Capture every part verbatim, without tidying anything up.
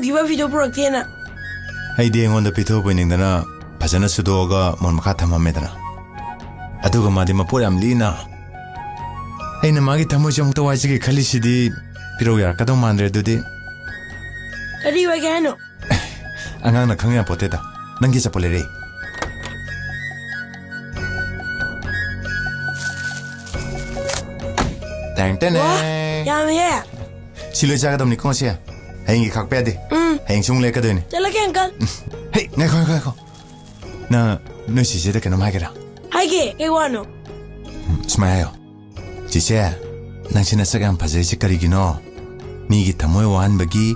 ꯄꯤꯕ ꯐꯤꯗꯣ ꯄꯨꯔꯛꯇꯦꯅ꯫ ꯑꯩꯗꯤ ꯑꯩꯉꯣꯟꯗ ꯄꯤꯊꯣꯛꯄ ꯅꯤꯡꯗꯅ ꯐꯖꯅ ꯁꯨꯗꯣꯛꯑꯒ ꯃꯣꯟ ꯃꯈꯥ ꯊꯝꯃꯝꯃꯦꯗꯅ꯫ ꯑꯗꯨꯒ ꯃꯥꯗꯤ ꯃꯄꯣꯠ ꯌꯥꯝ ꯂꯤꯛꯅ꯫ ꯑꯩꯅ ꯃꯥꯒꯤ ꯊꯃꯣꯏꯁꯦ ꯑꯃꯨꯛꯇ ꯋꯥꯏꯖꯒꯦ ꯈꯜꯂꯤꯁꯤꯗꯤ ꯄꯤꯔꯧ ꯌꯥꯔꯛꯀꯗꯧ ꯃꯥꯟꯗ꯭ꯔꯦ ꯑꯗꯨꯗꯤ꯫ ꯀꯔꯤ ꯑꯣꯏꯒꯦ ꯍꯥꯏꯅꯣ? ꯑꯉꯥꯡꯅ ꯈꯪ ꯌꯥꯄꯣꯠꯇꯦꯗ꯫ ꯅꯪꯒꯤ ꯆꯄꯣꯠ ꯂꯩꯔꯦ꯫ ꯇꯦꯡ ꯇꯦꯡ꯫ ꯋꯥ, ꯌꯥꯝꯃꯤꯍꯦ꯫ ꯁꯤ ꯂꯣꯏ ꯆꯥꯒꯗꯕꯅꯤꯀꯣ ꯉꯁꯤ꯫ ꯍꯌꯦꯡꯒꯤ ꯈꯥꯛꯄ ꯌꯥꯗꯦ꯫ ꯎꯝ꯫ ꯍꯌꯦꯡꯁꯨ ꯑꯃꯨꯛ ꯂꯩꯔꯛꯀꯗꯣꯏꯅꯤ꯫ ꯆꯠꯂꯒꯦ, ꯑꯪꯀꯜ꯫ ꯍꯦ, ꯉꯥꯏꯈꯣ, ꯉꯥꯏꯈꯣ, ꯉꯥꯏꯈꯣ꯫ ꯅꯪ ꯅꯣꯏ ꯆꯤꯆꯦꯗ ꯀꯩꯅꯣꯝ ꯍꯥꯏꯒꯦꯔꯥ? ꯍꯥꯏꯒꯦ, ꯀꯩ ꯋꯥꯅꯣ? ꯎꯝ, ꯁꯨꯃꯥꯏꯅ ꯍꯥꯏꯌꯣ꯫ "ꯆꯤꯆꯦ, ꯅꯪꯁꯤ ꯅꯁꯛ ꯌꯥꯝ ꯐꯖꯩꯁꯦ ꯀꯔꯤꯒꯤꯅꯣ? ꯃꯤꯒꯤ ꯊꯃꯣꯏ ꯋꯥꯍꯟꯕꯒꯤ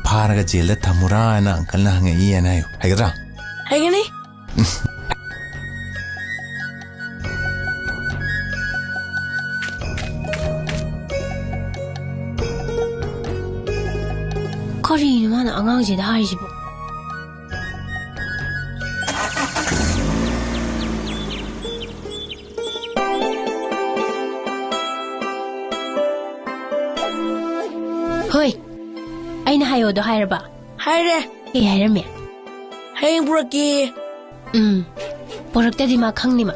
ꯐꯥꯔꯒ ꯖꯦꯜꯗ ꯊꯝꯃꯨꯔꯥ ꯍꯥꯏꯅ ꯑꯪꯀꯜꯅ ꯍꯪꯉꯛꯏ" ꯍꯥꯏꯅ ꯍꯥꯏꯌꯨ꯫ ꯍꯩꯒꯗ꯭ꯔꯥ? ꯍꯩꯒꯅꯤ꯫ ꯀꯔꯤꯅꯣ ꯃꯥꯅ ꯑꯉꯥꯡꯁꯤꯗ ꯍꯥꯏꯔꯤꯁꯤꯕꯣ? ꯍꯣꯏ, ꯑꯩꯅ ꯍꯥꯏꯌꯣꯗꯣ ꯍꯥꯏꯔꯕ? ꯍꯥꯏꯔꯦ꯫ ꯀꯩ ꯍꯥꯏꯔꯝꯃꯤ? ꯍꯌꯦꯡ ꯄꯨꯔꯛꯀꯦ꯫ ꯎꯝ, ꯄꯨꯔꯛꯇꯗꯤ ꯃꯥ ꯈꯪꯅꯤ ꯃꯥ꯫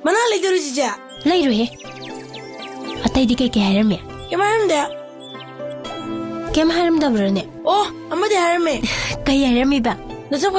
ꯃꯅꯥ ꯂꯩꯗꯣꯔꯤ ꯆꯤꯆꯦ? ꯂꯩꯔꯣꯏꯍꯦ꯫ ꯑꯇꯩꯗꯤ ꯀꯩ ꯀꯩ ꯍꯥꯏꯔꯝꯃꯤ? ꯀꯩꯝ ꯍꯥꯏꯔꯝꯗꯦ꯫ ꯀꯩꯝ ꯍꯥꯏꯔꯝꯗꯕ꯭ꯔꯅꯦ? ꯑꯣ, ꯑꯃꯗꯤ ꯍꯥꯏꯔꯝꯃꯦ꯫ ꯀꯩ ꯍꯥꯏꯔꯝꯃꯤꯕ? ꯅꯁꯛ